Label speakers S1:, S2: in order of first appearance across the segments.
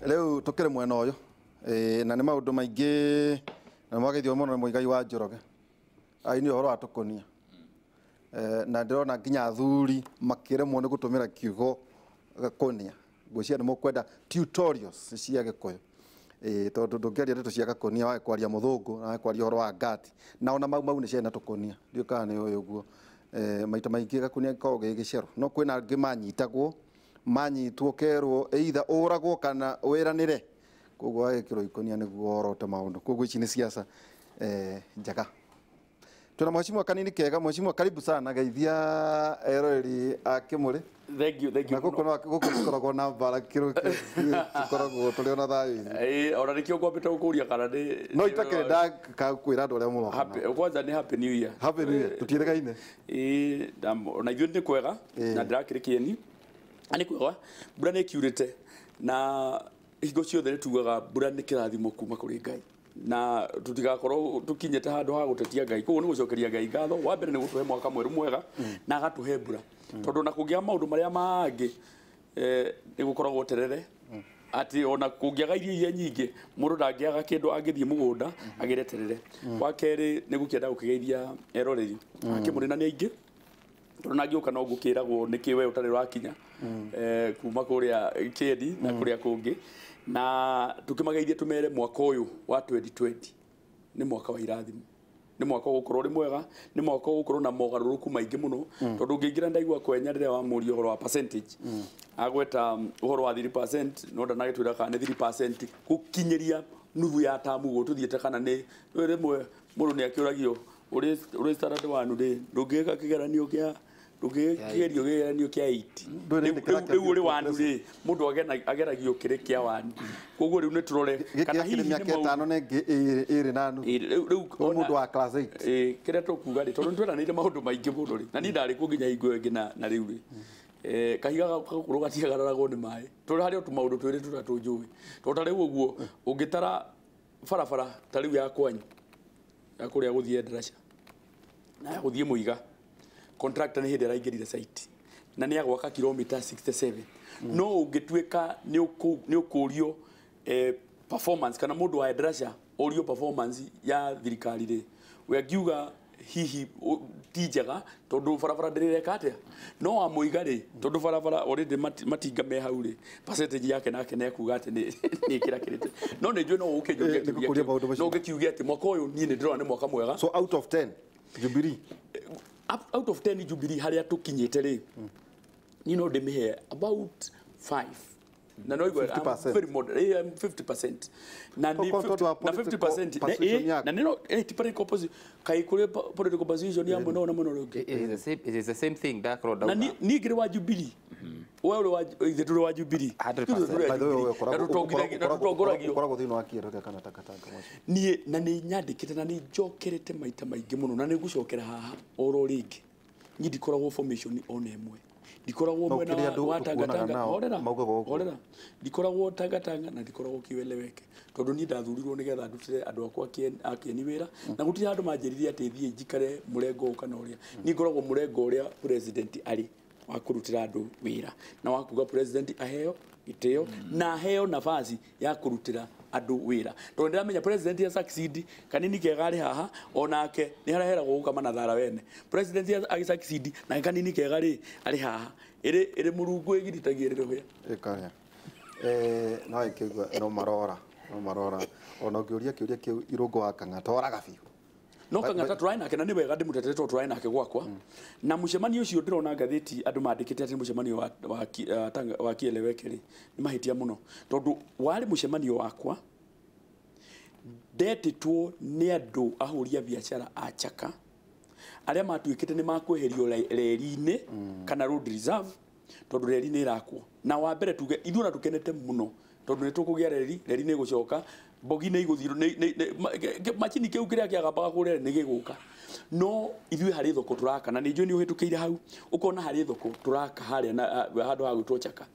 S1: Rĩu tũkĩrĩ mwena ũyũ na nĩ maũndũ maingĩ na mwageithio mũno nĩ Mũigai wa Njoroge aini ũhoro wa tũkũnia na ndĩrona nginya athuri makĩremwo nĩ gũtũmĩra kiugo gakũnia. Ngwĩciria nĩ mũkwenda tutorials cia Gĩkũyũ tondũ ndũngĩaria ndeto cia gakũnia wage kwaria mũthũngũ na wage kwaria ũhoro wa ngati na ona mau mau nĩ ciarĩ na tũkũnia ndiũĩ kana nĩ ũĩ ũguo. Maita maingĩ gakũnia gĩkoragwo gĩ gĩcero no kwĩna angĩ manyitagwo manyitwo kerwo either ũragwo kana wĩranĩre koguo wagĩkĩrwo ikũnia nĩguo worote maũndũ. Koguo ici nĩ siasa njega. Tuna mheshimiwa Kanini Kega. Mheshimiwa, karibu sana geithia eroreri a Kimuri.
S2: Thank you, thank you.
S1: Na guku no guku tukoragwo na mbara kiro tukoragwo turi ona thayo.
S2: Ona nikio ngwambite gukuria kana ni
S1: no itakire nda ka kwira andu aria muroka.
S2: Kwanza ni happy new year.
S1: Happy new year. Tutiregaine.
S2: Na ithuĩ nĩ kwega na ndirakĩrĩ kĩeni. Na nĩ kwega mbura nĩ ĩkiurĩte na hingo ciothe nĩ tugaga mbura nĩ kĩrathimo kuma kũrĩ Ngai. Na tutigakorwo tukinyete handu ha gutetia Ngai koguo ni gucokeria Ngai ngatho. Wa mbere ni gutuhe mwaka mweru mwega na agatuhe mbura tondu na kungia maundu maria mangi ni gukoragwo terere ati ona kungiaga irio iria nyingi mundu ndangiaga kindu angithie mugunda agire terere. Wa keri ni gukienda gukigeithia eroreri akimuri na ni aingi tondu nangiuka no ngukiragwo niki we utari urakinya kuma kuria Kiendi na kuria kungi. Na tukimageithia tumere mwaka uyu wa 2020 ni mwaka wa irathimo, ni mwaka ugukorwo uri mwega, ni mwaka ugukorwo na mogaruruku maingi muno tondu ngingira ndaigua kwenya riria wa murio uhoro wa percentage agweta uhoro wa 3% no ndanagitwira kana ni 3% gukinyiria nuthu ya tamu guo tuthiete kana ni rimwe mundu ni akiuragio uri standard 1 ri ndungika kigeranio kia ndungigerio kigeranio kia 8 riu uri 1 ri mundu ageragio kiri kia 1 koguo riu ni turore
S1: kana hihi ni miaka 5 na ĩngĩ ĩrĩ na nuthu
S2: riu
S1: mundu wa class 8
S2: kiria tukuga ri tondu nitweranire maundu maingi muno ri na ni ndari kuo nginya hingo ĩngĩ na riu ri kahiga gakũrũ gatiagararagwo nĩ maĩ tũrĩ harĩ o tũmaũndũ twĩrĩ tũtatũ njũĩ tondũ ta rĩu ũguo ũngĩtara barabara ta rĩu ya kwanyu ya kũrĩa gũthiĩ Endarasha na ya gũthiĩ Mũiga contractor nĩ hĩndĩ araingĩrire site na nĩ agwaka kilomita 67 no ũngĩtuĩka nĩ ũkũrio performance kana mũndũ wa Endarasha orio performance ya thirikari rĩ we angiuga hihi ti njega tondu barabara ndĩrĩreka atĩa no wa Mũiga rĩ tondu barabara already matinga me hau rĩ percentage yake nake nĩ ekuga atĩ nĩ ĩkĩrakĩrĩte no nĩ njũĩ no ũkĩnjũria no ũngĩkiuge atĩ mwaka ũyũ niĩ nĩ ndĩrona nĩ mwaka mwega.
S1: So out of 10 Jubilee
S2: out of 10 Jubilee haria tukinyite ri ni no ndimihe about 5 na no igwe very moderate 50% na ni 50% na ni no political position kai kuri political position ya muno na muno rungi.
S3: It is the same thing that crowd
S2: na ni ngire wa Jubilee we uri wa ithe turi wa Jubilee
S3: 100%
S1: by the way
S2: tutongoragio
S1: ukoragwo thiini wa kĩero gĩa kana takataka
S2: nie na ni nyandikite na ni njokerete maita maingi muno na ni ngucokera haha oro ringi ni ndikoragwo formation ona imwe ndikoragwo mwena wa Tangatanga horera horera ndikoragwo Tangatanga na ndikoragwo Kieleweke tondu ni ndathurirwo nigetha ndutire andu akwa a Kieni wira na gutire andu manjiririe ati thie njikare murengo kana uria ni ngoragwo murengo uria president ari wa kurutira andu wira na wa kuga president aheo gitio na aheo nafasi ya kurutira andu wira tondu ndiramenya president ya succeed kanini kega ari haha onake ni haraheragwo gukama na thara wene president ya agi succeed na kanini kega ri ari haha iri iri murungu igiritagie ri ruhia
S1: ikaria no ikigwa no marora ona ngiuria kiuria kiu irungo wa Kang'ata oraga biũ
S2: no Kang'ata tũraĩ nake na nĩ wega ndĩmũtetere tondũ tũraĩ nake gwakwa na mũcemanio ũcio ndĩrona ngathĩti andũ mandĩkĩte atĩ mũcemanio wa Kieleweke rĩ nĩ mahĩtia mũno tondũ warĩ mũcemanio wakwa ndetĩtwo nĩ andũ ahũri a biacara a Chaka arĩa matuĩkĩte nĩ makweherio reri-inĩ kana road reserve tondũ reri nĩ ĩrakwo na wa mbere tuge ithuĩ ona tũkenete mũno tondũ nĩ tũkũgĩa reri reri nĩ ĩgũcoka mbogi nĩ igũthirwo macini kĩu kĩrĩa kĩagambaga kũrĩa nĩ gĩgũka no ithuĩ harĩ thoko tũraka na nĩ njũĩ nĩ ũhĩtũkĩire hau ũkona harĩ thoko tũraka harĩa na handũ ha gwĩtwo Chaka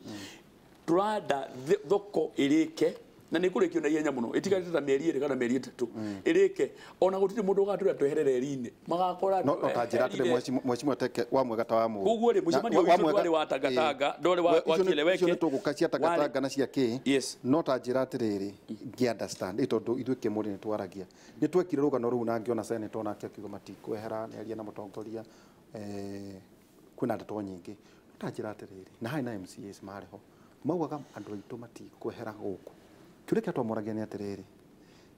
S2: tũranda thoko ĩrĩke Na nä kå rä kio na ihenya må no ä tigarä te ta mä eri ä rä kana mä eri ä tatå ä rä ke ona gå tirä må ndå ũgatwĩra twehere reri-inä magakora
S1: No no ta njĩra atĩrĩ mheshimiwa Teke wa mwega ta wa mũũru.
S2: Koguo rĩ, mũcemanio witũ ndwarĩ wa Tangatanga, ndwarĩ wa Kieleweke.
S1: Icio nĩ tũgũka cia Tangatanga na cia kĩ.
S2: Yes.
S1: No ta njĩra atĩrĩrĩ, ngĩ understand ĩ tondũ ithuĩ kĩmũrĩ nĩ twaragia. Nĩ twekire rũgano rũu na ngĩona senator nake akiuga matikwehera nĩ aria na mũtongoria kwĩna ndeto nyingĩ. No ta njĩra atĩrĩrĩ, na harĩ na MCAs marĩ ho. Maugaga andũ aitũ matikwehera gũkũ. Kĩũria kĩrĩa twamoragia nĩ atĩrĩrĩ,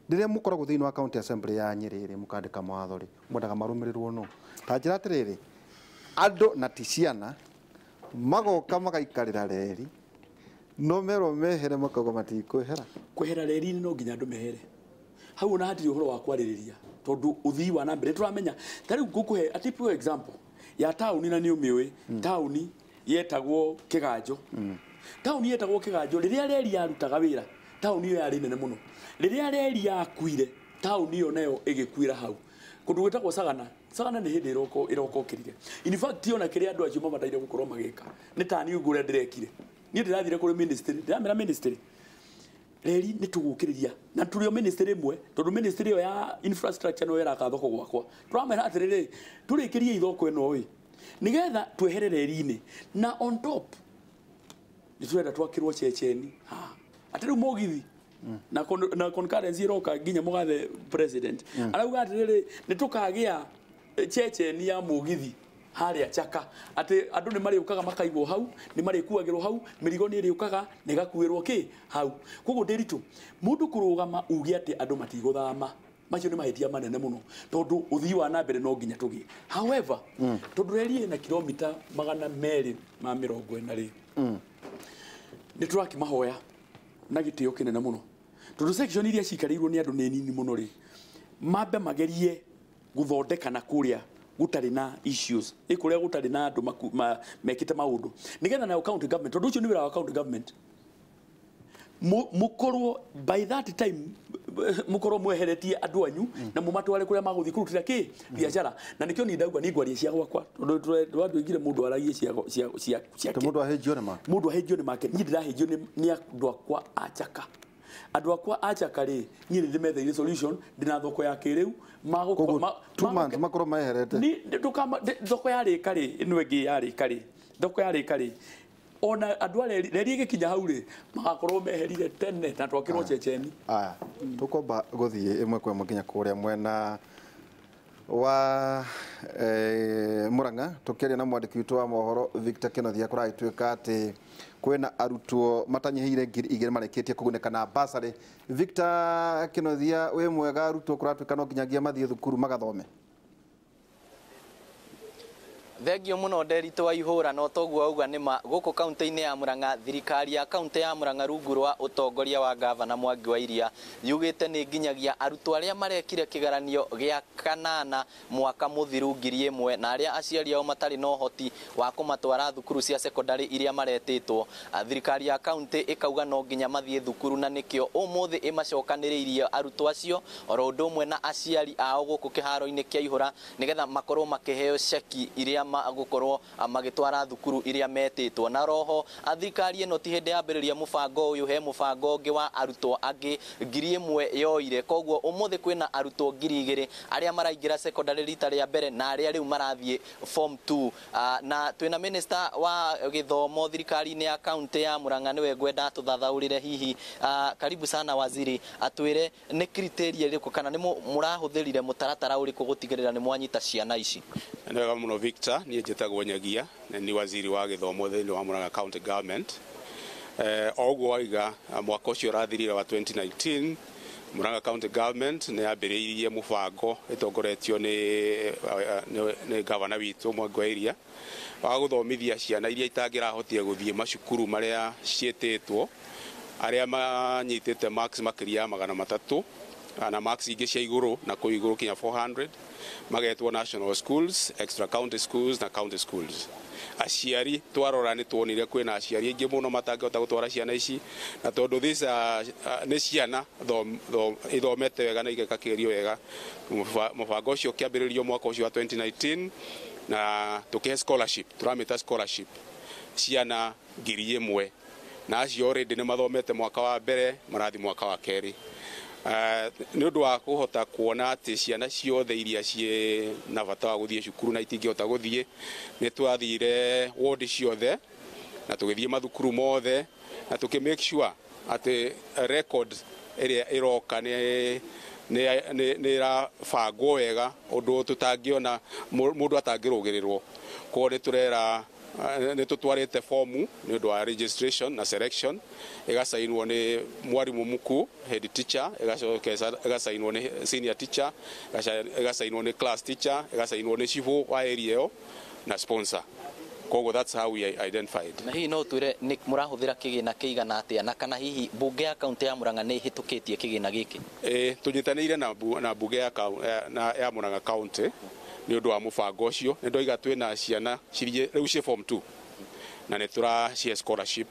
S1: rĩrĩa mũkoragwo thĩinĩ wa county assembly ya Nyĩrĩ rĩ, mũkandĩka mawatho rĩ, mwendaga marũmĩrĩrwo nũ? Ta njĩra atĩrĩrĩ, andũ na ti ciana magoka magaikarĩra reri no merwo mehere makauga matikwehera.
S2: Kwehera reri-inĩ no nginya andũ mehere hau ona hatirĩ ũhoro wa kwarĩrĩria tondũ ũthii wa na mbere tũramenya ta rĩu ngũkũhe a typical example ya taũni na nĩ ũmĩũĩ taũni yetagwo Kĩganjo. Taũni yetagwo Kĩganjo rĩrĩa reri yarutaga wĩra taũni ĩyo yarĩ nene mũno. Rĩrĩa reri yakuire taũni ĩyo nayo ĩgĩkuĩra hau kũndũ gwĩtagwo Sagana. Sagana nĩ hĩndĩ ĩrokokĩrire. In fact ona kĩrĩa andũ acio mabataire gũkorwo magĩka nĩ ta niĩ ũguo ũrĩa ndĩrekire. Niĩ ndĩrathire kũrĩ ministry, ndĩramera ministry reri nĩ tũgũkĩrĩria na tũrĩ o ministry ĩmwe tondũ ministry ĩyo ya infrastructure no ĩraka thoko gwakwa. Tũramera atĩrĩrĩ, tũrĩkĩrie ithoko ĩno ĩ nĩgetha twehere reri-inĩ na on top nĩ tũrenda twakĩrwo ceceni haha atĩ rĩu mũgithi na concurrence ĩroka nginya mũgathe president arauga atĩrĩrĩ nĩ tũkagĩa ceceni ya mũgithi harĩa Chaka atĩ andũ nĩ marĩũkaga makaigwo hau nĩ marĩkuagĩrwo hau mĩrigo nĩ ĩrĩũkaga na ĩgakuĩrwo kĩ hau. Koguo Ndĩritũ mũndũ kũrũgama uge atĩ andũ matigũthama macio nĩ mahĩtia manene mũno tondũ ũthii wa na mbere no nginya tũgĩe. However tondũ reri ĩna kilomita 240 rĩ nĩ tũrakĩmahoya na gĩtĩo kĩnene mũno tondũ section iria cikarĩirwo nĩ andũ nĩ nini mũno rĩ mambe magerie gũthondeka na kũrĩa gũtarĩ na issues ĩ kũrĩa gũtarĩ na andũ mekĩte maũndũ nĩgetha nayo county government tondũ ũcio nĩ wĩra wa county government mũkorwo by that time mũkorwo mweheretie andũ anyu na mũmatware kũrĩa magũthiĩ kũrutĩra kĩ biacara. Na nĩkĩo niĩ ndauga niĩ ngwaria cia gwakwa tondũ ndwandũigire mũndũ aragie cia ciake.
S1: Mũndũ ahĩnjio nĩ make.
S2: Mũndũ ahĩnjio nĩ make. Niĩ ndĩrahĩnjio nĩ andũ akwa a Chaka. Andũ akwa a Chaka rĩ niĩ nĩ ndĩmetheire solution ndĩna thoko ya kĩrĩu
S1: 2 months makorwo meherete.
S2: Thoko yarĩka rĩ ĩno ĩngĩ yarĩka rĩ thoko yarĩka rĩ ona andũ a reri ĩgĩkinya hau rĩ magakorwo meherire tene na twakĩrwo ceceni.
S1: Aya tũkwamba gũthiĩ ĩmwe kwa ĩmwe nginya kũrĩa mwena wa Murang'a tũkĩaria na mwandĩki witũ wa mohoro Victor Kenothia kũragĩtuĩka atĩ kwĩna arutwo matanyihĩire 2,000 marĩkĩtie kũgunĩka na bursary. Victor Kenothia wĩ mwega? Arutwo kũratuĩka no nginyagia mathiĩ thukuru magathome.
S3: Thengio muno Nderitu wa Ihũra no toguo auga nĩ ma gũkũ kaunti-inĩ ya Murang'a thirikari ya kaunti ya Murang'a rungu rwa ũtongoria wa gavana Mwangi wa Iria yugĩte nĩ nginyagia arutwo arĩa marekire kĩgeranio gĩa kanana mwaka mũthiru 1,000 na arĩa aciari ao matarĩ na ũhoti wa kũmatwara thukuru cia secondary iria maretĩtwo. Thirikari ya kaunti ĩkauga no nginya mathiĩ thukuru na nĩkĩo ũmũthĩ ĩmacokanĩrĩirie arutwo acio oro ũndũ ũmwe na aciari ao gũkũ kĩharo-inĩ kĩa Ihũra nĩgetha makorwo makĩheo ceki iria gukorwo magitwara thukuru iria metĩtwo. Na roho thirikari ĩno ti hĩndĩ yambĩrĩria mũbango ũyũ, he mũbango ũngĩ wa arutwo angĩ 1,000 yoire. Koguo ũmũthĩ kwĩna arutwo 2,000 arĩa maraingĩra secondary rita rĩa mbere na arĩa rĩu marathiĩ form 2. Na twĩna minister wa gĩthomo thirikari-inĩ ya kaunti ya Murang'a nĩwe ngwenda tũthathaũrĩre hihi. Karibu sana waziri, atwĩre nĩ criteria ĩrĩkũ kana nĩ mũrahũthĩrire mũtaratara ũrĩkũ gũtigĩrĩra nĩ mwanyita ciana ici?
S4: Nĩ wega mũno Victor, niĩ njĩtagwo Nyagia na nĩ waziri wa gĩthomo thĩinĩ wa Murang'a County Government. O ũguo waiga mwaka ũcio ũrathirire wa 2019 Murang'a County Government nĩ yambĩrĩirie mũbango ĩtongoretio nĩ gavana witũ Mwangi wa Iria wa gũthomithia ciana iria itangĩrahotire gũthiĩ macukuru marĩa ciĩtĩtwo, arĩa manyitĩte marks makĩria ya 300 na marks ingĩ cia igũrũ na kũu igũrũ kinya 400 magetwo national schools, extra county schools na county schools. Aciari twarora nĩ tuonire kwĩna aciari aingĩ mũno matangĩhota gũtwara ciana ici, na tondũ nĩ ciana ithomete wega na igeka kĩgerio wega, mũbango ũcio ũkĩambĩrĩrio mwaka ũcio wa 2019 na tũkĩhe scholarship, tũramĩta scholarship ciana 1,000 Na acio already nĩ mathomete mwaka wa mbere marathi mwaka wa kerĩ. Nĩ ũndũ wa kũhota kuona atĩ ciana ciothe iria ciĩ na bata wa gũthiĩ cukuru na itingĩhota gũthiĩ, nĩ twathire ward ciothe na tũgĩthiĩ mathukuru mothe na tũkĩ make sure atĩ record ĩrĩa ĩroka nĩ ĩrabangwo wega ũndũ tũtangĩona mũndũ atangĩrũgĩrĩrwo. Koguo nĩ tũrera nĩ tũtwarĩte fomu nĩ ũndũ wa registration na selection, ĩgacainwo nĩ mwarimũ mkuu head teacher, ĩgacoka ĩgacainwo nĩ senior teacher, ĩgacainwo nĩ class teacher, ĩgacainwo nĩ cibũ wa area ĩyo na sponsor. Koguo that's how we identified.
S3: Na hihi no twire nĩ mũrahũthĩra kĩgĩna kĩigana atĩa, na kana hihi mbunge ya kaunti ya Murang'a nĩ ĩhĩtũkĩtie kĩgĩna gĩkĩ?
S4: Tũnyitanĩire na mbunge ya Murang'a county nĩ ũndũ wa mũbango ũcio. Nĩ ndoiga twĩna ciana rĩu ciĩ form 2 na nĩ tũracihe scholarship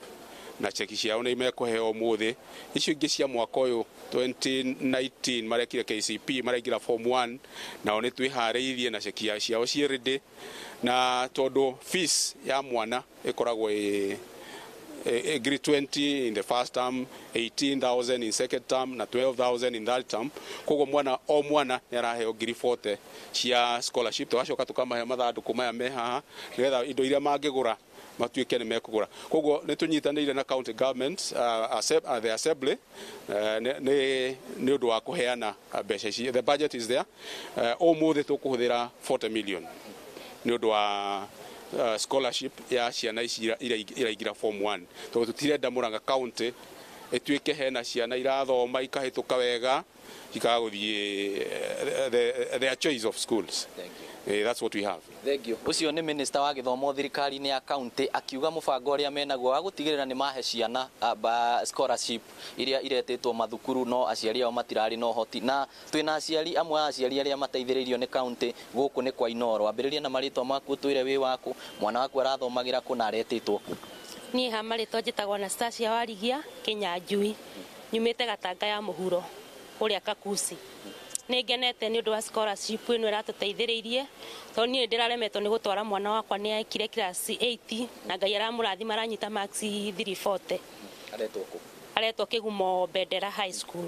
S4: na cheki ciao nĩ mekũheo ũmũthĩ. Icio ingĩ cia mwaka ũyũ 2019 marekire KCP maraingĩra form 1, nao nĩ twĩharĩirie na cheki ciao ciĩ ready, na tondũ fees ya mwana ĩkoragwo ĩ 20 in the first term, 18,000 in second term na 12,000 in third term. Koguo mwana o mwana nĩ araheo ngiri 40 cia scholarship. Tũgacoka tũkamahe mathandũkũ maya me haha nĩgetha indo iria mangĩgũra matuĩke nĩ mekũgũra. Koguo nĩ tũnyitanĩire na county government, the assembly, nĩ ũndũ wa kũheana mbeca ici. The budget is there. Ũmũthĩ tũkũhũthĩra 40 million nĩ ũndũ wa scholarship ya ciana ici iraingĩra form 1, tondũ tũtirenda Murang'a county ĩtuĩke hena ciana irathoma ikahĩtũka wega ikaga gũthiĩ their choice of schools.
S3: Thank you.
S4: That's what we have.
S3: Thank you. Ũcio nĩ minister wa gĩthomo thirikari-inĩ ya county akiuga mũbango ũrĩa menaguo wa gũtigĩrĩra nĩ mahe ciana scholarship iria iretĩtwo mathukuru no aciari ao matirarĩ na ũhoti. Na twĩna aciari amwe a aciari arĩa mateithĩrĩirio nĩ county gũkũ nĩ kwa Inooro. Ambĩrĩria na marĩtwa maku, ũtwĩre wĩ waku, mwana waku arathomagĩra kũ na aretĩtwo kũ.
S5: Niĩ ha marĩtwa njĩtagwo Anastasia Warigia Kĩnyanjui, nyumĩte Gatanga ya mũhuro kũrĩa Kakuci. Nĩ ngenete nĩ ũndũ wa scholarship ĩno ĩratũteithĩrĩirie, tondũ niĩ ndĩraremetwo nĩ gũtwara mwana wakwa, nĩ ekire class 8 na Ngai aramũrathima aranyita marks 340.
S3: Aretwo kũ?
S5: Aretwo Kĩgumo Bendera High School.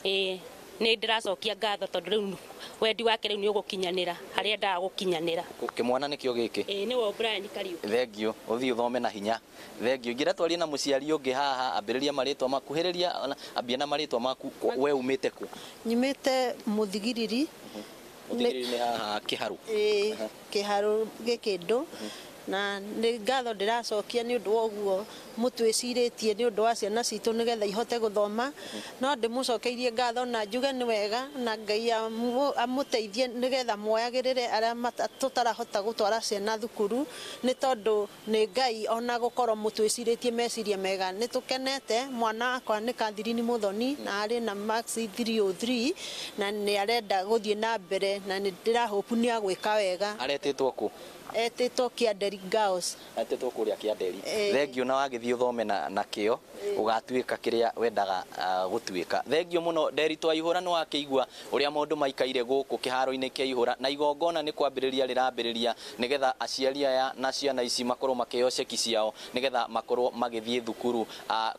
S5: Ĩĩ nĩ ndĩracokia ngatho tondũ rĩu wendi wake rĩu nĩ ũgũkinyanĩra harĩa endaga gũkinyanĩra.
S3: Kĩmwana nĩkĩo gĩkĩ?
S5: Ĩĩ nĩwe Brian Kariuki.
S3: Thank you. Ũthiĩ ũthome na hinya. Thank you. Ingĩra twarie na mũciari ũngĩ haha, ambĩrĩria marĩtwa maku, hĩrĩria ambia na marĩtwa maku, we umĩte kũ?
S6: Nyumĩte Mũthigiriri.
S3: Mũthigiriri nĩ haha Kĩharũ?
S6: Ĩĩ, Kĩharũ Gĩkĩndũ. Na nĩ ngatho ndĩracokia nĩ ũndũ wa ũguo mũtwĩcirĩtie nĩ ũndũ wa ciana citũ nĩgetha ihote gũthoma. No ndĩmũcokeirie ngatho na njuge nĩ wega na Ngai amũteithie nĩgetha muoyagĩrĩre arĩa tũtarahota gũtwara ciana thukuru, nĩ tondũ nĩ Ngai ona gũkorwo mũtwĩcirĩtie meciria mega. Nĩ tũkenete, mwana wakwa nĩ Catherine Muthoni na arĩ na marks 303 na nĩ arenda gũthiĩ na mbere na nĩ ndĩrahopu nĩ agwĩka wega.
S3: Aretĩtwo kũ?
S6: Etĩtwo Kĩanderi Girls.
S3: Etĩtwo kũrĩa Kĩanderi. Thengiũ na wagĩthiĩ ũthome na kĩo ũgatuĩka kĩrĩa wendaga gũtuĩka. Thengiũ mũno Nderitu wa Ihũra, nĩ wakĩigua ũrĩa maũndũ maikaire gũkũ kĩharo-inĩ kĩa Ihũra, na igongona nĩ kwambĩrĩria rĩrambĩrĩria nĩgetha aciari aya na ciana ici makorwo makĩheo ceki ciao nĩgetha makorwo magĩthiĩ thukuru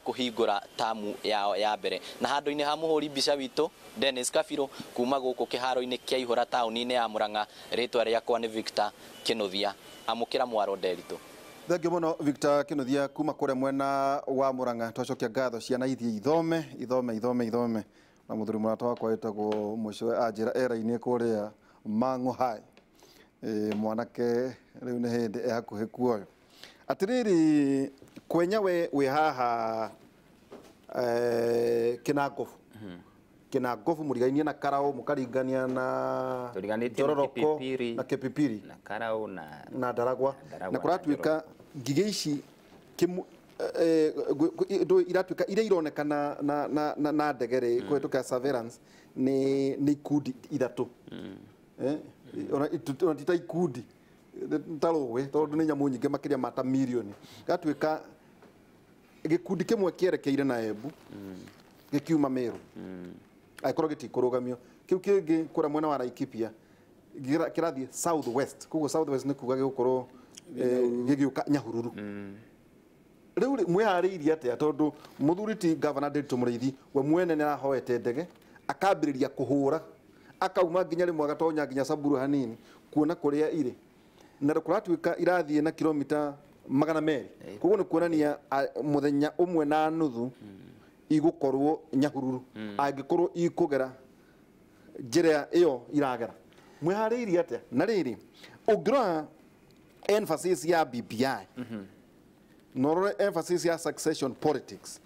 S3: kũhingũra tamu yao ya mbere. Na handũ-inĩ ha mũhũri mbica witũ Dennis Kabirũ kuma gũkũ kĩharo-inĩ kĩa Ihũra taũni-inĩ ya Murang'a, rĩtwa rĩakwa nĩ Victor Kĩnuthia. Amũkĩra mwaro Nderitu.
S1: Thank you mũno Victor Kĩnuthia kuma kũrĩa mwena wa Murang'a. Twacokia ngatho ciana ithiĩ ithome ithome ithome ithome. Na mũthuri mũrata wakwa wĩtagwo mũico anjĩra era-inĩ kũrĩa Mang'u High. Mwanake rĩu nĩ hĩndĩ e hakuhĩ kuoyo. Atĩrĩrĩ kwenya we wĩ haha Kĩnangobu. Kĩnangobu mũrigainie na Karaũ, mũkaringania na Njororoko na Kĩpipiri
S7: na Karaũ na
S1: Ndaragwa, na kũratuĩka ngigĩ ici iratuĩka iria ironeka na ndege rĩ kũhĩtũkĩra surveillance nĩ ikundi ithatũ. Ona ti ta ikundi ta rũĩ, tondũ nĩ nyamũ nyingĩ makĩria ma ta mirioni. Gatuĩka gĩkundi kĩmwe kĩerekeire na Embu gĩkiuma Meru, angĩkorwo gĩtikũrũgamio. Kĩu kĩngĩ kũrĩa mwena wa Laikipia kĩrathiĩ south west, koguo south west nĩ kuga gĩgũkorwo gĩgĩũka Nyahururu. Rĩu rĩ mwĩharĩirie atĩa tondũ mũthuri ti Governor Ndiritu Mũrĩithi we mwene nĩ arahoete ndege akambĩrĩria kũhũra akauma nginya rĩmwe agatonya nginya Samburu hanini kuona kũrĩa irĩ na kũratuĩka irathiĩ na kilomita 200. Koguo nĩ kuonania mũthenya ũmwe na nuthu igũkorwo Nyahururu angĩkorwo ikũgera njĩra ĩyo iragera. Mwĩharĩirie atĩa? Na rĩrĩ ũngĩrora emphasis ya BBI na ũrore emphasis ya succession politics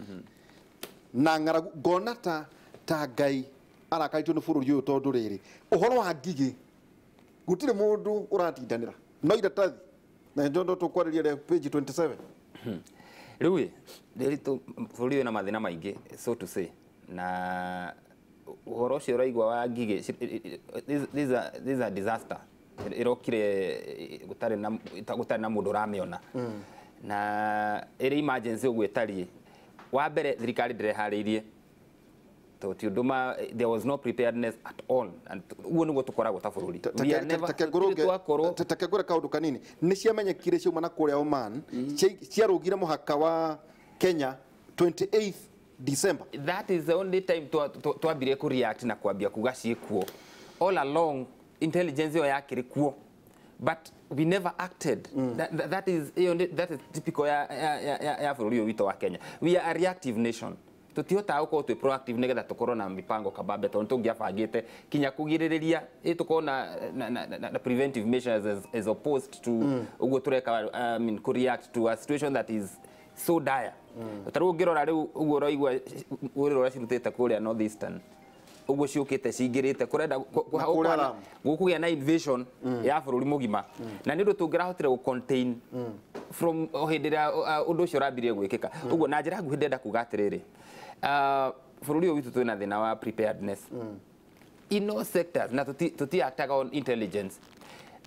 S1: na ng'aragu ngona ta Ngai arakarĩtio nĩ bũrũri ũyũ tondũ rĩrĩ ũhoro wa ngigĩ gũtirĩ mũndũ ũratindanĩra no iratathi na njondo tũkwarĩria rĩa page 27.
S7: Rĩu rĩ bũrũri wĩna mathĩna maingĩ, so to say, na ũhoro ũcio ũraigua wa ngigĩ, this is a disaster ĩrokire gũtarĩ na mũndũ ũramĩona na ĩrĩ emergency ũguo ĩtariĩ. Wa mbere thirikari ndĩreharĩirie to ti ũndũ there was no preparedness at all, and ũguo nĩguo tũkoragwo ta bũrũri.
S1: Take ngũre kaũndũ kanini. Nĩ ciamenyekire ciauma na kũrĩa Oman, ciarũgire mũhaka wa Kenya 28 December.
S7: That is the only time twambirie kũ react na kwambia kuga ciĩkuo. All along intelligence ĩyo yakĩrĩ kuo, but we never acted. That is typical ya bũrũri ũyũ witũ wa Kenya. We are a reactive nation. Tutihotaga gũkorwo twĩ proactive nĩgetha tũkorwo na mipango kabambe tondũ tũngĩabangĩte kinya kũgirĩrĩria tũkorwo na preventive measures as opposed to ũguo tũreka, I mean, kũ react to a situation that is so dire. Ta rĩu ũngĩrora rĩu ũguo ũraigua ũrĩa ũrĩa cirutĩte kũrĩa North Eastern ũguo ciũkĩte cingĩrĩte kũrenda gũkũgĩa na invasion ya bũrũri mũgima, na nĩ ũndũ tũngĩrahotire gũ contain from o hĩndĩ ĩrĩa ũndũ ũcio ũrambirie gwĩkĩka. Ũguo na njĩra nguhĩ ndĩrenda kuga atĩrĩrĩ, bũrũri ũyũ witũ twĩna thĩna wa preparedness in all sectors na tũtiactaga on intelligence.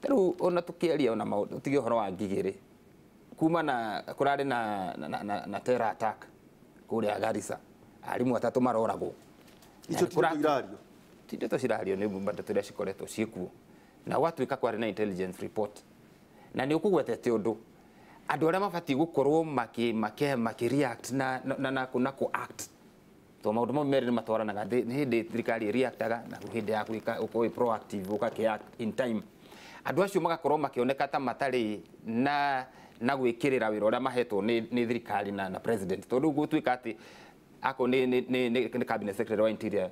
S7: Rĩu ona tũkĩaria ona maũndũ tige ũhoro wa ngigĩ rĩ, kuma na kũrarĩ na terror attack kũrĩa Garissa, arimũ atatũ maroragwo.
S1: Icio ti ndeto irario,
S7: ti ndeto cirario, nĩ ndeto iria cikoretwo ciĩkuo, na gwatuĩka kwarĩ na intelligence report na nĩ ũkũgwetete ũndũ andũ arĩa mabatiĩ gũkorwo makĩ react na kũ act to maũndũ mau merĩ nĩ matwaranaga. Nĩ hĩndĩ thirikari ĩreactaga na hĩndĩ ya gwĩka ũkorwo wĩ proactive ũgakĩ act in time. Andũ acio magakorwo makĩoneka ta matarĩ na gwĩkĩrĩra wĩra ũrĩa mahetwo nĩ thirikari na president, tondũ gũtuĩka atĩ ako nĩ cabinet secretary wa interior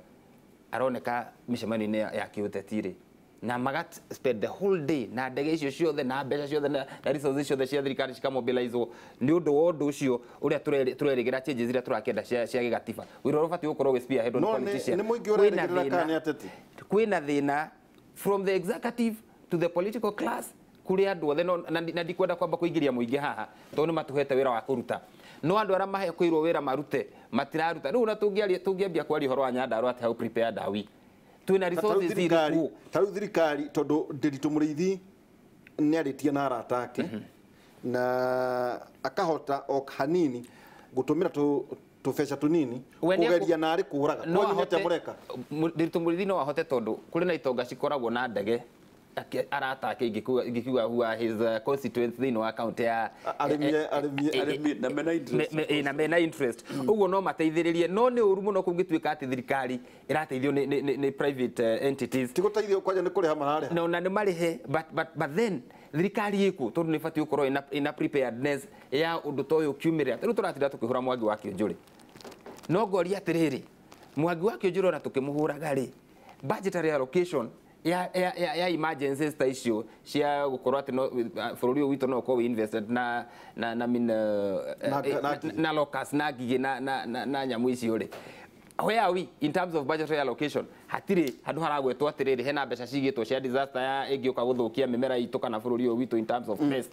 S7: aroneka mĩcemanio-inĩ ya kĩũteti rĩ, na magat spend the whole day na ndege icio ciothe na mbeca ciothe na resources ciothe cia thirikari cikamobilizwo nĩ ũndũ wa ũndũ ũcio ũrĩa tũrerĩgĩra changes iria tũrakĩenda cia gĩgatiba. Wĩra ũrĩa ũbatiĩ gũkorwo ũgĩ spearheadwo nĩ politician.
S1: Nĩ mũingĩ ũrerĩgĩrĩra kana nĩ ateti?
S7: Kwĩna thĩna from the executive to the political class kũrĩ andũ othe, na ndikwenda kwamba kũingĩria mũingĩ haha tondũ nĩ matũhete wĩra wa kũruta, no andũ arĩa mahekwĩrwo wĩra marute matiraruta. Rĩu ona tũngĩambia kwaria ũhoro wa Nyandarua atĩ how prepared are we, twĩna resources irĩkũ?
S1: Ta rĩu thirikari tondũ Ndiritu Mũrĩithi nĩ arĩtie na arata ake na akahota o hanini gũtũmĩra tũbeca tũnini kũgeria narĩ kũraga. Kwanyu nĩ atĩa mũreka?
S7: Ndiritu Mũrĩithi no ahote tondũ kũrĩ na itonga cikoragwo na ndege arata ake ingĩkiuga who are his constituents thĩinĩ wa county ya
S2: arĩmi na mena interest,
S7: na mena interest, ũguo no mateithĩrĩrie. No nĩ ũru mũno kũngĩtuĩka atĩ thirikari ĩrateithio nĩ private entities.
S1: Ti gũteithio kwanja nĩ kũrĩha mararĩha,
S7: no na nĩ marĩhe, but then thirikari ĩkuo tondũ nĩ ĩbatiĩ gũkorwo ĩna preparedness ya ũndũ ta ũyũ ũkiumĩrĩra. Rĩu tũratinda tũkĩhũra Mwangi wa Kĩũnjũrĩ, no ngoria atĩrĩrĩ, Mwangi wa Kĩũnjũrĩ ona tũkĩmũhũraga rĩ, budgetary allocation ya emergencies ta icio cia gũkorwo atĩ bũrũri ũyũ witũ no ũkorwo wĩ invested na na na na locust na ngigĩ na nyamũ icio rĩ, where are we in terms of budgetary allocation? Hatirĩ handũ haragwetwo atĩrĩrĩ hena mbeca cigĩtwo cia disaster ya ĩngĩũka gũthũkia mĩmera itũ kana bũrũri ũyũ witũ in terms of pest.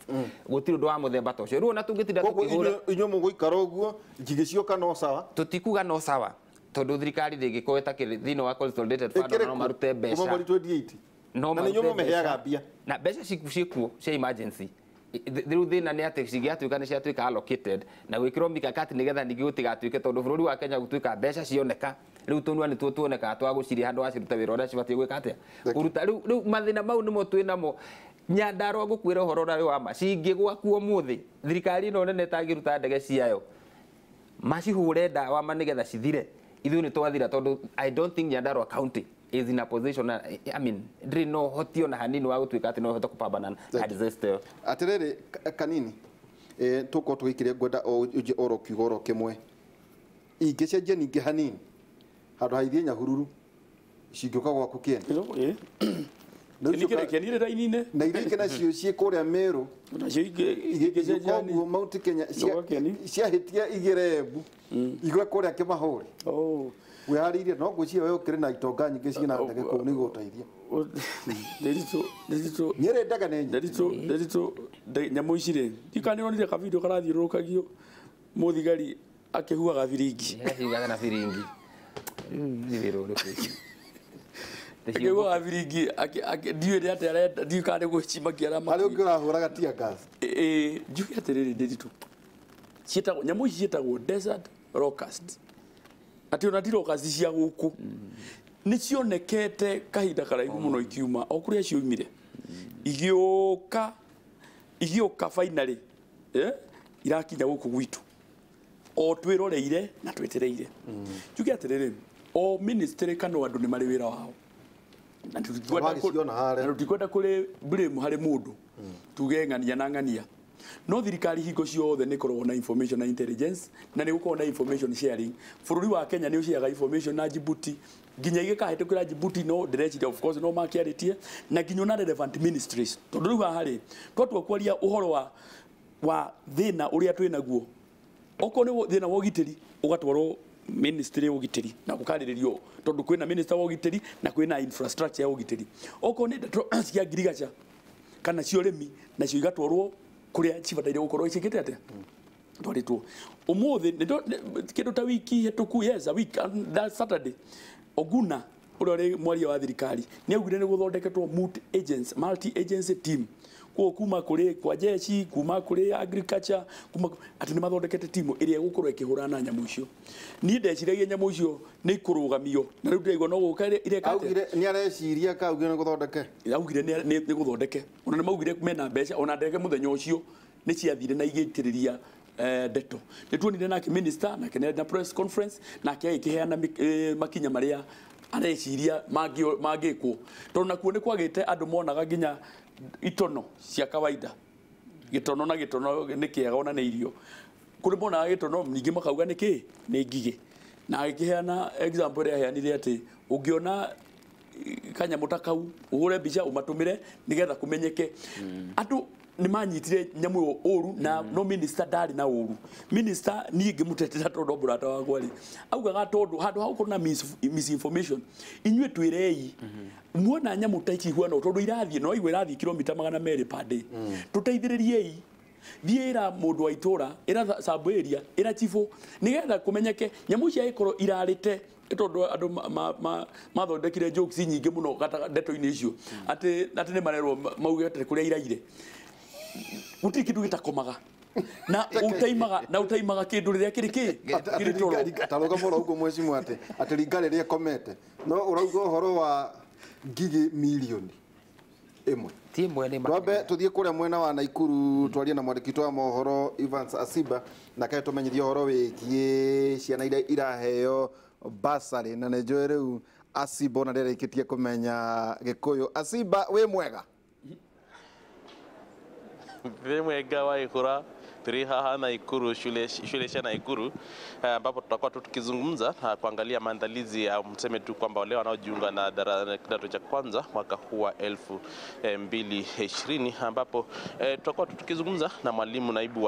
S7: Gũtirĩ ũndũ wa mũthemba ta ũcio. Rĩu ona tũngĩtinda tũkĩhũra
S1: inyuĩ mũgũikara ũguo ngigĩ cioka no sawa,
S7: tũtikuga no sawa tondũ thirikari ndĩngĩkorwo ĩtakĩrĩ thĩinĩ wa consolidated fund no marute mbeca
S1: kuma mweri 28
S7: no
S1: na nĩ mũmeheaga mbia
S7: na mbeca ciĩkuo cia emergency. Rĩu thĩna nĩ atĩ cingĩatuĩka nĩ ciatuĩka allocated na gwĩkĩrwo mikakati nĩgetha ningĩ gũtigatuĩke tondũ bũrũri wa Kenya gũtuĩka mbeca cioneka rĩu tũnua nĩtuo tuonekaga twa gũcirĩa handũ wa ciruta wĩra ũrĩa cibatiĩ gwĩka atĩa kũruta. Rĩu mathĩna mau nĩmo twĩ namo. Nyandarua ngũkwĩra ũhoro ũrĩa wa ma cingĩgwa kuo mũthĩ thirikari ĩno nene ĩtangĩruta ndege ciayo macihũre ndawa ma nĩgetha cithire ithuĩ nĩ twathira tondũ I don't think Nyandarua County is in a position, I mean, ndĩrĩ na ũhoti ona hanini wa gũtuĩka atĩ no ĩhote kũpambana na disaster ĩyo.
S1: Atĩrĩrĩ kanini tũkorwo tũgĩikĩria ngwenda oro kiugo oro kĩmwe ingĩcenjia ningĩ hanini handũ ha ithiĩ Nyahururu cingĩũka gwaku Kĩeni.
S2: Kĩeni raini-inĩ
S1: na iria ingĩ nacio ciĩ kũrĩa Meru
S2: nacio ingĩcenjia
S1: koguo Mount Kenya ciahĩtia igĩre Embu igwe kũrĩa Kĩmahũri. Wĩharĩirie no ngwĩciria we ũkĩrĩ na itonga nyingĩ ciĩna ndege kũu nĩ igũgũteithia. Nyĩrĩ ndege nĩ nyingĩ.
S2: Ndĩritũ nyamũ ici rĩ ndikana nĩronire kabidio karathiũrũrũkagio mũthigari akĩhuhaga biringi.
S7: Akĩhuhaga na biringi. Nĩ wĩra ũrĩkũ ũcio?
S2: Akĩhuhaga biringi ndiũĩ nĩ atĩa arenda ndiũĩ kana nĩ gwĩcimakia aramakia.
S1: Harĩ ũngĩ ũrahũraga tear gas.
S2: Njuge atĩrĩrĩ Ndĩritũ ciĩtagwo nyamũ ici ciĩtagwo desert locust. Atĩ ona ti locust cia gũkũ nĩ cionekete kahinda karaihu mũno ikiuma o kũrĩa cioimire igĩũka igĩũka finally irakinya gũkũ gwitũ o twĩroreire na twetereire. Njuge atĩrĩrĩ o ministry kana andũ nĩ marĩ wĩra wao na tũtikwenda kũrĩ blame harĩ mũndũ tuge ng'ania na ng'ania no thirikari hingo ciothe nĩ ĩkoragwo na information na intelligence na nĩ gũkoragwo na information sharing. Bũrũri wa Kenya nĩ ũciaga information na Djibouti nginya igĩkahĩtũkĩra Djibouti no ndĩreciria of course no makĩarĩtie na nginya na relevant ministries tondũ rĩu haha rĩ twatua kwaria ũhoro wa thĩna ũrĩa twĩ naguo okorwo nĩ thĩna wa ũgitĩri ũgatwarwo ministry ya ũgitĩri na gũkarĩrĩrio tondũ kwĩna minister wa ũgitĩri na kwĩna infrastructure ya ũgitĩri. Okorwo nĩ ndeto cia ngirigaca kana cia ũrĩmi nacio igatwarwo kuria cibataire gukorwo icikite atia twaritwo umuthi kindu ta wiki hituku yes a week that Saturday Oguna uria uri mwaria wa thirikari ni augire ni guthondeketwo multi agency team kuo kuma kuri kwa jeshi kuma kuri agriculture kuma ati ni mathondekete timu iria igukorwo ikihurana na nyamu icio. Ni ndeciragia nyamu icio ni ikurugamio na riu ndiraigua no guka ireka atia.
S1: Augire ni areciria ka augire ni guthondeke
S2: augire ni guthondeke ona ni maugire mena mbeca ona ndege muthenya ucio ni ciathire na igitiriria ndeto. Ni tuonire nake minister nake na press conference nake agĩkĩheana makinya maria areciria mangĩkwo tondũ nakuo nĩ kwagĩte andũ monaga nginya itono cia kawaida gĩtono na gĩtono nĩ kĩega ona nĩ irio kũrĩ monaga gĩtono ningĩ makauga nĩ kĩ nĩ ngigĩ na agĩkĩheana example ĩrĩa aheanire atĩ ũngĩona kanyamũ ta kau ũhũre mbica ũmatũmĩre nĩgetha kũmenyeke andũ nĩ manyitire nyamũ ĩyo ũru na no minister ndarĩ na ũru. Minister niĩ ngĩmũtetera tondũ mũrata wakwa rĩ augaga tondũ handũ ha gũkorwo na misinformation inyuĩ twĩrei muona nyamũ ta ici ihuana tondũ irathiĩ no igwe irathiĩ kilomita 200 per day tũteithĩrĩriei thiĩ ĩra mũndũ wa itũra ĩra sub area ĩra chibũ nĩgetha kũmenyeke nyamũ ici agĩkorwo irarĩte tondũ andũ mathondekire jokes nyingĩ mũno ndeto-inĩ icio atĩ nĩ marerwo mauge atĩ kũrĩa iraire gũtirĩ kĩndũ gĩtakomaga na utaimaga kĩndũ rĩrĩa kĩrĩ kĩ toro.
S1: Ta rũgamo ũguo mwecimu atĩ ringa rĩrĩa ĩkomete no ũrauga ũhoro wa ngigĩ mirioni ĩmwe
S7: ti ĩmwe nĩ
S1: twambe tũthiĩ kũrĩa mwena wa Naikuru twarie na mwandĩki witũ wa mohoro Evans Asiba na kae tũmenyithie ũhoro wĩgiĩ ciana iria iraheo basarĩ na nĩ njũĩ rĩu Asiba ona nĩarĩkĩtie kũmenya Gĩkũyũ. Asiba wĩ mwega?
S8: Mwega wa Ikura turi haha Naikuru shule cha Naikuru ambapo tutakuwa tukizungumza kuangalia maandalizi ya mseme tu kwamba wale wanaojiunga na kidato cha kwanza mwaka huu wa 2020 ambapo tutakuwa tukizungumza na mwalimu naibu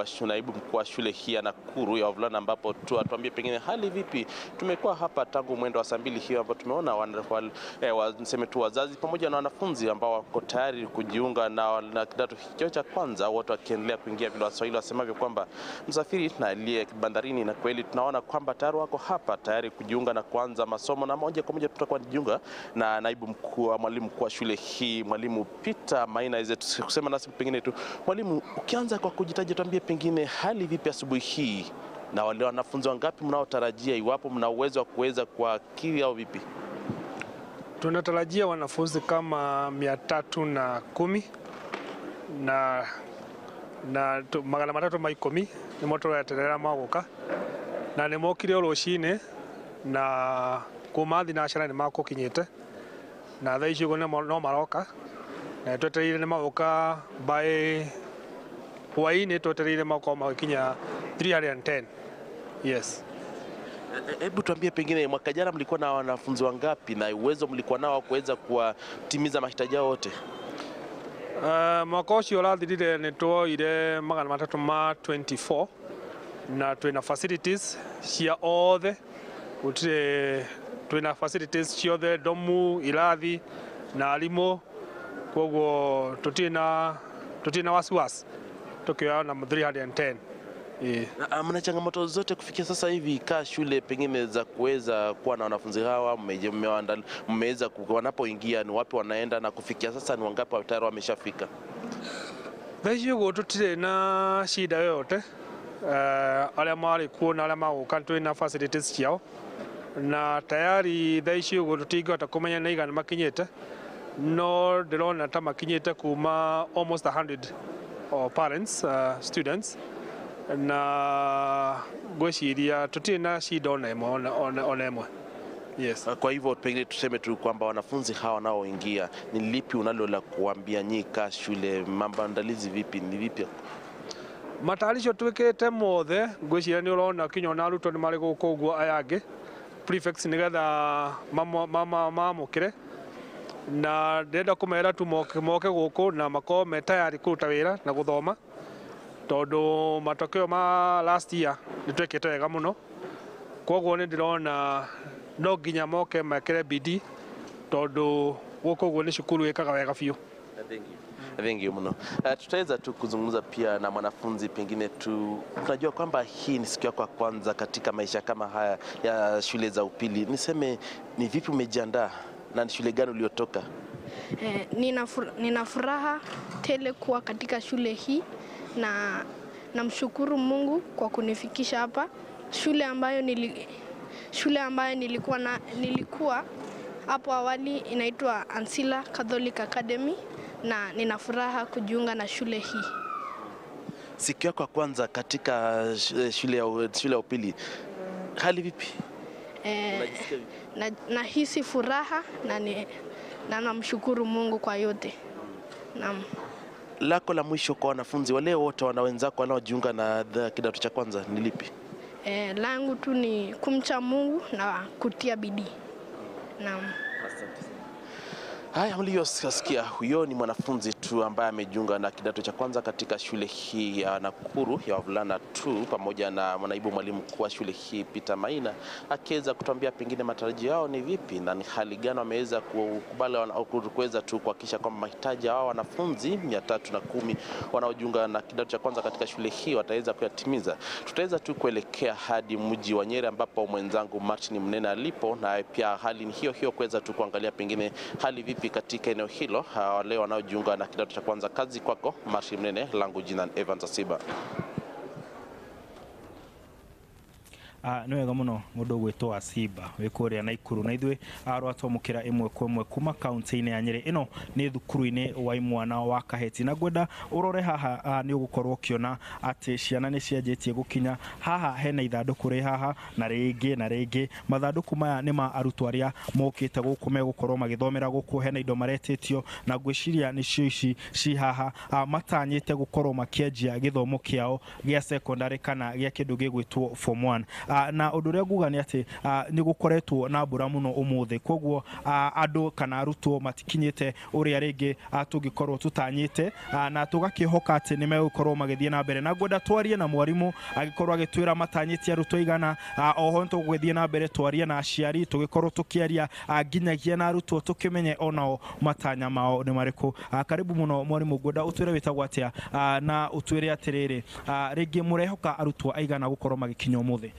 S8: mkuu wa shule hii ya Nakuru ya wavulana ambapo tuambie pengine hali vipi. Tumekuwa hapa tangu mwendo wa saa 2 hiyo ambapo tumeona mseme tu wazazi pamoja na wanafunzi ambao wako tayari kujiunga na kidato hicho cha kwanza, wote wakiendelea kuingia vile Waswahili wasemavyo kwamba msafiri na aliye bandarini, na kweli tunaona kwamba tayari wako hapa tayari kujiunga na kuanza masomo. Na moja kwa moja tutakuwa tunajiunga na naibu mkuu wa mwalimu mkuu wa shule hii mwalimu Peter Maina aweze kusema nasi pengine tu. Mwalimu, ukianza kwa kujitaja tuambie pengine hali vipi asubuhi hii na wale wanafunzi wangapi mnaotarajia iwapo mna uwezo wa kuweza kuakiri au vipi?
S9: Tunatarajia wanafunzi kama 310 na na 310 nĩmo tũreterera magũka na nĩ mokire o rũcinĩ na kuma thinacara nĩ makũkinyĩte na thaa ici ũguo no maroka na twetereire nĩ magũka by hwaĩ-inĩ, twetereire makorwo magĩkinya 310. Yes.
S8: Hebu tuambie pengine mwaka jana mlikuwa na wanafunzi wangapi na uwezo mlikuwa nao wa kuweza kuwatimiza mahitaji yao wote?
S9: Mwaka ũcio ũrathirire nĩ tuoire 324 na twĩna facilities cia othe, gũtirĩ, twĩna facilities ciothe, domu, irathi na arimũ, koguo tũtirĩ na wasiwasi tukioya na 310. Ĩĩ.
S8: Na mna changamoto zote kufikia sasa hivi kaa shule pengine za kuweza kuwa na wanafunzi hawa, mmeweza wanapoingia ni wapi wanaenda na kufikia sasa ni wangapi tayari wameshafika?
S9: Thaa ici ũguo tũtirĩ na shida yoyote, arĩa marĩ kuo na arĩa magũka twĩna facilities ciao na tayari. Thaa ici ũguo tũtingĩhota kũmenya nĩ igana makinyĩte, no ndĩrona ta makinyĩte kuma almost 100 of parents, students, na ngwĩciria tũtirĩ na shida ona ĩmwe, ona ĩmwe. Yes.
S8: Kwa hivyo pengine tuseme tu kwamba wanafunzi hawa wanaoingia, ni lipi unalo la kuambia nyinyi kaa shule, maandalizi vipi, ni vipi?
S9: Matayarisho twĩkĩte mothe, ngwĩciria nĩ ũrona kinya ona arutwo nĩ marĩ gũkũ ũguo, aya angĩ prefects, nĩgetha mamũkĩre, na ndĩrenda kũmera tu moke gũkũ na makorwo me tayari kũruta wĩra na gũthoma, tondũ matokeo ma last year nĩ twekĩte wega mũno. Koguo nĩ ndĩrona no nginya moke mekĩre bidii, tondũ gũkũ ũguo nĩ cukuru ĩkaga wega biũ.
S8: Thank you mno. Tutaweza tu kuzungumza pia na mwanafunzi pengine tu, tunajua kwamba hii ni siku yako ya kwanza katika maisha kama haya ya shule za upili. Niseme ni vipi umejiandaa na ni shule gani uliotoka?
S10: Nina furaha tele kuwa katika shule hii na namshukuru Mungu kwa kunifikisha hapa. Shule ambayo nilikuwa hapo awali inaitwa Ansila Catholic Academy na nina furaha kujiunga na shule hii.
S8: Siku yako ya kwanza katika shule ya upili, hali vipi? Unajisikia vipi?
S10: Nahisi furaha na namshukuru Mungu kwa yote. Naam.
S8: Lako la mwisho kwa wanafunzi wale wote wana wenzako wanaojiunga na kidato cha kwanza ni lipi?
S10: Langu tu ni kumcha Mungu na kutia bidii. Naam.
S8: Haya, mliyosikia, huyo ni mwanafunzi tu ambaye amejiunga na kidato cha kwanza katika shule hii ya Nakuru ya wavulana tu, pamoja na naibu mwalimu mkuu wa shule hii Peter Maina, akiweza kutuambia pengine matarajio yao ni vipi na ni hali gani wameweza kukubali au kuweza tu kuhakikisha kwamba mahitaji ya hao wanafunzi 310 wanaojiunga na kidato cha kwanza katika shule hii wataweza kuyatimiza. Tutaweza tu kuelekea hadi mji wa Nyeri ambapo mwenzangu Martin Mnene alipo, na pia hali ni hiyo hiyo, kuweza tu kuangalia pengine hali vipi katika eneo hilo, wale wanaojiunga na kidato cha kwanza. Kazi kwako Martin Mnene, langu jina ni Evans Asiba.
S11: Nĩ wega mũno mũndũ ũgwĩtwo Asimba wĩ kũrĩa Naikuru, na ithuĩ rwatwamũkĩra ĩmwe kwa ĩmwe kuma kaunti-inĩ ya Nyĩrĩ. Ĩno nĩ thukuru-inĩ wa imwana wa Kaheti, na ngwenda ũrore haha, nĩ ũgũkorwo ũkĩona atĩ ciana nĩ cianjĩtie gũkinya haha. Hena ithandũkũ rĩ haha na rĩngĩ na rĩngĩ. Mathandũkũ maya nĩ ma arutwo arĩa mokĩte gũkũ megũkorwo magĩthomera gũkũ. Hena indo maretĩtio na ngwĩciria nĩcio ici ci haha. Matanyĩte gũkorwo makĩanjia gĩthomo kĩao gĩa secondary kana gĩa kĩndũ gĩgwĩtwo form 1. Na ũndũ ũrĩa nguga nĩ atĩ nĩ gũkoretwo na mbura mũno ũmũthĩ, koguo andũ kana arutwo matikinyĩte ũrĩa rĩngĩ tũngĩkorwo tũtanyĩte, na tũgakĩhoka atĩ nĩ megũkorwo magĩthiĩ na mbere. Na ngwenda twarie na mwarimũ agĩkorwo agĩtwĩra matanyĩtie arutwo igana. Oho nĩ tũgũgĩthiĩ na mbere twarie na aciari, tũgĩkorwo tũkĩaria nginyagia na arutwo, tũkĩmenye onao matanya mao nĩ marĩkũ. Karibu mũno mwarimũ, ngwenda ũtwĩre wĩtagwo atĩa, na ũtwĩre atĩrĩrĩ, rĩngĩ mũrehoka arutwo aigana gũkorwo magĩkinya ũmũthĩ?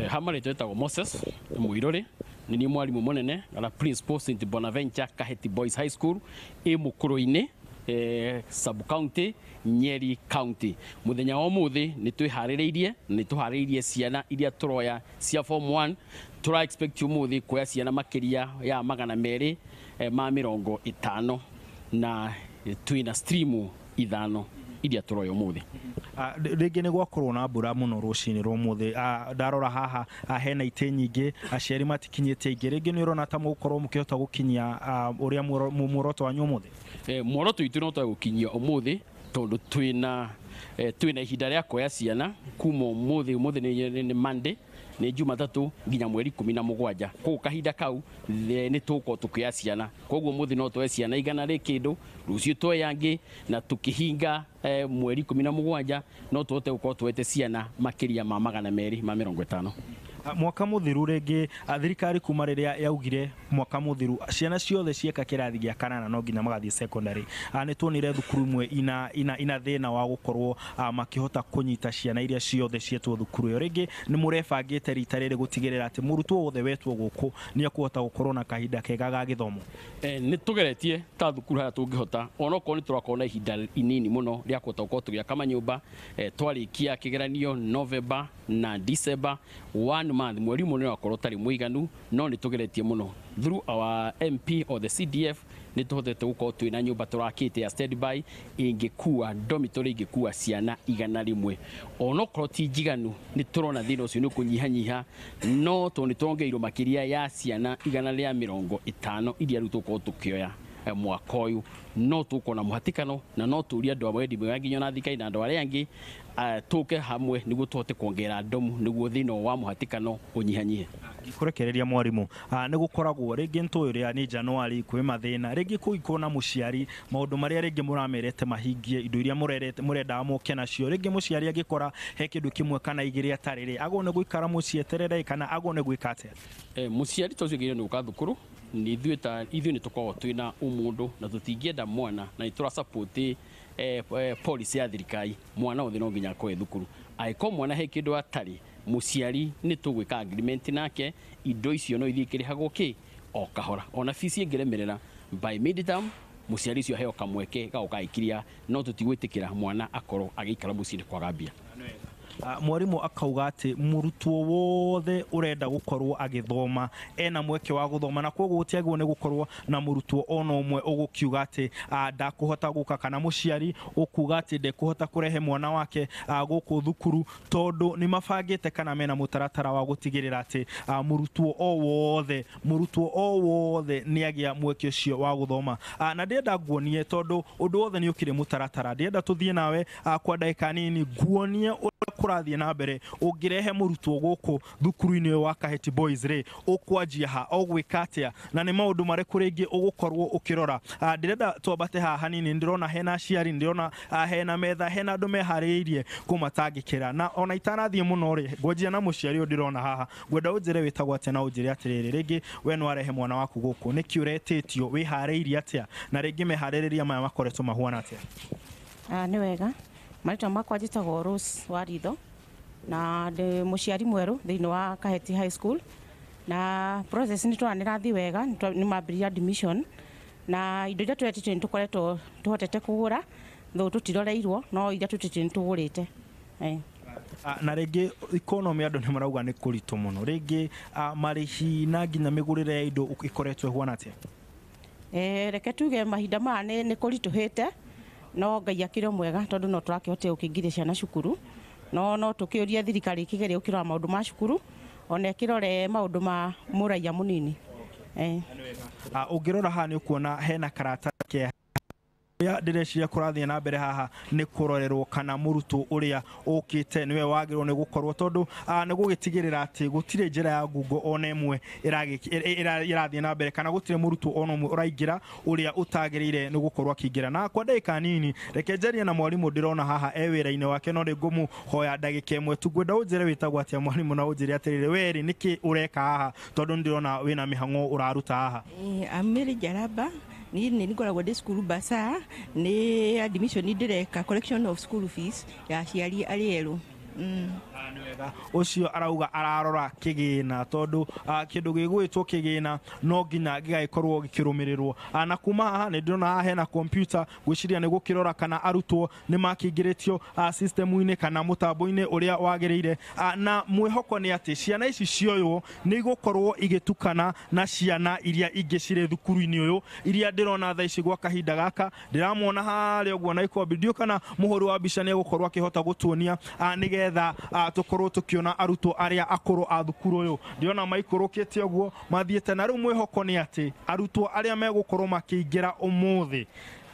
S12: Hama rĩtwa ĩtagwo Moses Mũirũrĩ, nĩ niĩ mwarimũ mũnene kana principal St Bonaventure Kaheti Boys High School ĩ Mũkũrũ-inĩ, sub county Nyeri County. Muthenya wa ũmũthĩ nĩ twĩharĩrĩirie, nĩ tũharĩrĩirie ciana iria tũroya cia form 1. Tũra expect ũmũthĩ kuoya ciana makĩria ya 250, na twĩna stream 5 iria tũroya ũmũthĩ.
S11: Rĩngĩ nĩ gwakorwo na mbura mũno rũcinĩ rwa ũmũthĩ. Ndarora haha hena itĩ nyingĩ, aciari matikinyĩte aingĩ. Rĩngĩ nĩ ũrona ta mũgũkorwo mũkĩhota gũkinyia ũrĩa muoroto wanyu ũmũthĩ?
S12: Muoroto witũ no twage gũkinyia ũmũthĩ tondũ twĩna ihinda rĩa kuoya ciana kuma ũmũthĩ. Ũmũthĩ nĩ Monday, nĩ Jumatatũ nginya mweri 17. Koguo kahinda kau nĩ tũgũkorwo tũkĩoya ciana. Koguo ũmũthĩ no tuoye ciana 100 rĩ kĩndũ, rũciũ tuoye angĩ, na tũkĩhinga mweri 17 no tũhote gũkorwo tuoete ciana makĩria ma 250.
S11: Mwaka mũthiru rĩngĩ thirikari kuma rĩrĩa yaugire mwaka mũthiru ciana ciothe cieka kĩrathi gĩa kanana no nginya magathiĩ secondary. Nĩ tuonire thukuru imwe ina thĩna wa gũkorwo makĩhota kũnyita ciana iria ciothe cietwo thukuru ĩyo. Rĩngĩ nĩ mũrebangĩte rita rĩrĩ gũtigĩrĩra atĩ mũrutwo wothe wetwo gũkũ nĩ ekũhota gũkorwo na kahinda kega ga gĩthomo?
S12: Nĩ tũgeretie ta thukuru harĩa tũngĩhota, onokorwo nĩ tũrakorwo na ihinda inini mũno rĩa kũhota gũkorwo tũgĩaka manyũmba. Twarĩkia kĩgeranio November na December, 1 month, mweri ũmwe nĩ wakorwo ũtarĩ mũiganu, no nĩ tũgeretie mũno through our MP or the CDF nĩ tũhotete gũkorwo twĩna nyũmba tũrakĩte ya standby ĩngĩkua dormitory ĩngĩkua ciana 100. Onokorwo ti njiganu nĩ tũrona thĩna ũcio nĩ ũkũnyihanyiha, no tondũ nĩ tuongereirwo makĩria ya ciana 150 iria rĩu tũgũkorwo tũkĩoya mwaka ũyũ, no tũkona mũhatĩkano na no tũrie andũ a wendi mwega nginya na thirikari na andũ arĩa angĩ tũke hamwe nĩguo tũhote kuongerera ndomu nĩguo thĩna wa mũhatĩkano ũnyihanyihe.
S11: Ngĩkũrekereria mwarimũ, nĩ gũkoragwo rĩngĩ nĩtũĩ ũrĩa nĩ January kwĩ mathĩna, rĩngĩ kũngĩkorwo na mũciari maũndũ marĩa rĩngĩ mũramerete mahingie, indo iria mũrendaga moke nacio, rĩngĩ mũciari angĩkora he kĩndũ kĩmwe kana igĩrĩ atarĩ rĩ, agwo nĩ gũikara mũciĩ eterere kana agwo nĩ gwĩka atĩa?
S12: Mũciari ta ũcio nĩ gũka thukuru, ithuĩ nĩ tũkoragwo twĩna ũmũndũ na tũtingĩenda mwana na nĩ tũra support policy ya thirikari, mwana wothe no nginya akorwo thukuru. Angĩkorwo mwana he kĩndũ atarĩ, mũciari nĩ tũgwĩka agreement nake, indo icio no ithiĩ ikĩrĩhagwo kĩ o kahora, ona fees ĩngĩremerera by midterm mũciari ũcio aheo kamweke ga gũka aikiria, no tũtigwĩtĩkĩra mwana akorwo agĩikara mũciĩ nĩ kwaga mbia.
S11: Mwarimu akauga atĩ mũrutwo wothe ũrenda gũkorwo agĩthoma ena mweke wa gũthoma, na koguo gũtiagĩrĩirwo nĩ gũkorwo na mũrutwo ona ũmwe ũgũkiuga atĩ ndakũhota gũka, kana mũciari ũkuga atĩ ndekũhota kũrehe mwana wake gũkũ thukuru, tondũ nĩ mabangĩte kana mena mũtaratara wa gũtigĩrĩra atĩ mũrutwo o wothe nĩ agĩa mweke ũcio wa gũthoma. Na ndĩrenda nguonie, tondũ ũndũ wothe nĩ ũkĩrĩ mũtaratara, ndĩrenda tũthiĩ nawe kwa ndagĩka nini nguonie ũrĩa kũrathiĩ na mbere ũngĩrehe mũrutwo gũkũ thukuru-inĩ wa Kaheti Boys rĩ, ũkwanjia ha, ũgwĩka atĩa, na nĩ maũndũ marĩkũ rĩngĩ ũgũkorwo ũkĩrora. Ndĩrenda twambate haha hanini, ndĩrona hena aciari, ndĩrona hena metha, hena andũ meharĩrĩirie kũmatangĩkĩra. Na ona itanathiĩ mũno rĩ, ngwanjia na mũciari ũyũ ndĩrona haha, ngwenda ũnjĩre wĩtagwo atĩa na ũnjĩre atĩrĩrĩ, rĩngĩ we nĩ warehe mwana waku gũkũ, nĩkĩ ũretĩtio, wĩharĩirie atĩa, na rĩngĩ meharĩrĩria maya makoretwo mahuana atĩa?
S13: Nĩ wega, marĩtwa makwa njĩtagwo Rose Waritho na ndĩ mũciari mwerũ thĩinĩ wa Kaheti High School, na process nĩ tũrona nĩ ĩrathiĩ wega, nĩ mambĩrĩria admission na indo iria twetĩtio nĩ tũkoretwo tũhotete kũgũra, though tũtiroreirwo, no iria twetĩtio nĩ tũgũrĩte.
S11: Na rĩngĩ economy andũ nĩ marauga nĩ kũritũ mũno, rĩngĩ marĩhi na nginya mĩgũrĩre ya indo ĩkoretwo ĩhuana atĩa?
S13: Reke tuge mahinda maya nĩ kũritũhĩte, no Ngai akĩrĩ mwega tondũ no tũrakĩhotire gũkĩingĩria ciana cukuru, no tũkĩũria thirikari ĩkĩgerie gũkĩrora maũndũ ma cukuru ona ĩkĩrore maũndũ ma mũraiya mũnini.
S11: Ũngĩrora haha nĩ ũkuona hena karatathi ke ũrĩa ndĩreciria kũrathiĩ na mbere haha nĩ kũrorerwo kana mũrutwo ũrĩa ũkĩte nĩwe wagĩrĩirwo nĩ gũkorwo, tondũ nĩ gũgĩtigĩrĩra atĩ gũtirĩ njĩra ya ngungo ona ĩmwe ĩrathiĩ na mbere, kana gũtirĩ mũrutwo ona ũmwe ũraingĩra ũrĩa ũtagĩrĩire nĩ gũkorwo akĩingĩra. Na kwa ndagĩka nini reke njarie na mwarimũ ndĩrona haha e wĩra-inĩ wake, no nĩngũmũhoya ndagĩka ĩmwe tu. Ngwenda ũnjĩre wĩtagwo atĩa mwarimũ, na ũnjĩre atĩrĩrĩ, we rĩ nĩkĩ ũreka haha, tondũ nĩndĩrona wĩna mĩhang'o ũraruta haha?
S14: Amiri Jaraba, niĩ nĩ ngoragwo ndĩ cukuru basa, nĩ admission ndĩreka, collection of school fees ya aciari arĩa erũ.
S11: Nĩ wega ũcio arauga ararora kĩgĩna tondũ kĩndũ gĩgwĩtwo kĩgĩna no nginya gĩgagĩkorwo gĩkĩrũmĩrĩrwo. Na kuma haha nĩ ndĩrona haha hena kompyuta, ngwĩciria nĩ gũkĩrora kana arutwo nĩ makĩingĩrĩtio system-inĩ kana mũtambo-inĩ ũrĩa wagĩrĩire. Na mwĩhoko nĩ atĩ ciana ici cioywo nĩ igũkorwo igĩtukana na ciana iria ingĩ cirĩ thukuru-inĩ ũyũ, iria ndĩrona thaa ici gwa kahinda gaka ndĩramwona harĩa ũguo na ikombi. Ndiũ kana mũhũri wa mbica nĩ egũkorwo akĩhota gũtuonia nĩgetha tũkorwo tũkĩona arutwo arĩa akũrũ a thukuru ũyũ. Ndĩrona maikũrũkĩte ũguo mathiĩte, na rĩu mwĩhoko nĩ atĩ arutwo arĩa megũkorwo makĩingĩra ũmũthĩ,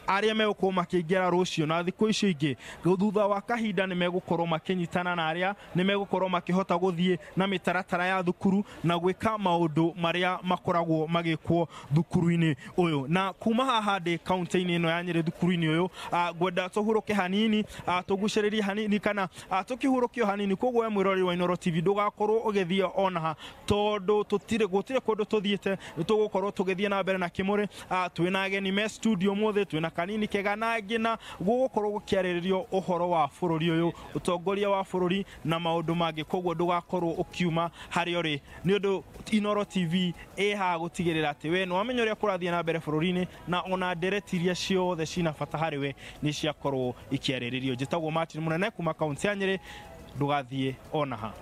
S11: arĩa megũkorwo makĩingĩra rũciũ na thikũ icio ingĩ, thutha wa kahinda nĩ megũkorwo makĩnyitana na arĩa nĩ megũkorwo makĩhota gũthiĩ na mĩtaratara ya thukuru na gwĩka maũndũ marĩa makoragwo magĩkwo thukuru-inĩ ũyũ. Na kuma haha ndĩ kaunti-inĩ ĩno ya Nyĩrĩ thukuru-inĩ ũyũ, ngwenda tũhurũke hanini, tũgucĩrĩrie hanini kana tũkĩhurũkio hanini. Koguo we mwĩroreri wa Inooro TV ndũgakorwo ũgĩthiĩ ona ha, tondũ tũtirĩ gũtirĩ kũndũ tũthiĩte, nĩ tũgũkorwo tũgĩthiĩ na mbere na kĩmũrĩ. Twĩna ageni me studio mũthĩ, twĩna kanini kega na angĩ, na gũgũkorwo gũkĩarĩrĩrio ũhoro wa bũrũri ũyũ, ũtongoria wa bũrũri na maũndũ mangĩ. Koguo ndũgakorwo ũkiuma harĩa ũrĩ, nĩ ũndũ Inooro TV ĩ haha gũtigĩrĩra atĩ we nĩ wamenya ũrĩa kũrathiĩ na mbere bũrũri-inĩ, na ona ndereti iria ciothe cina bata harĩ we nĩ ciakorwo ikĩarĩrĩrio. Njĩtagwo Martin Mũnene kuma kaunti ya Nyĩrĩ, ndũgathiĩ ona ha.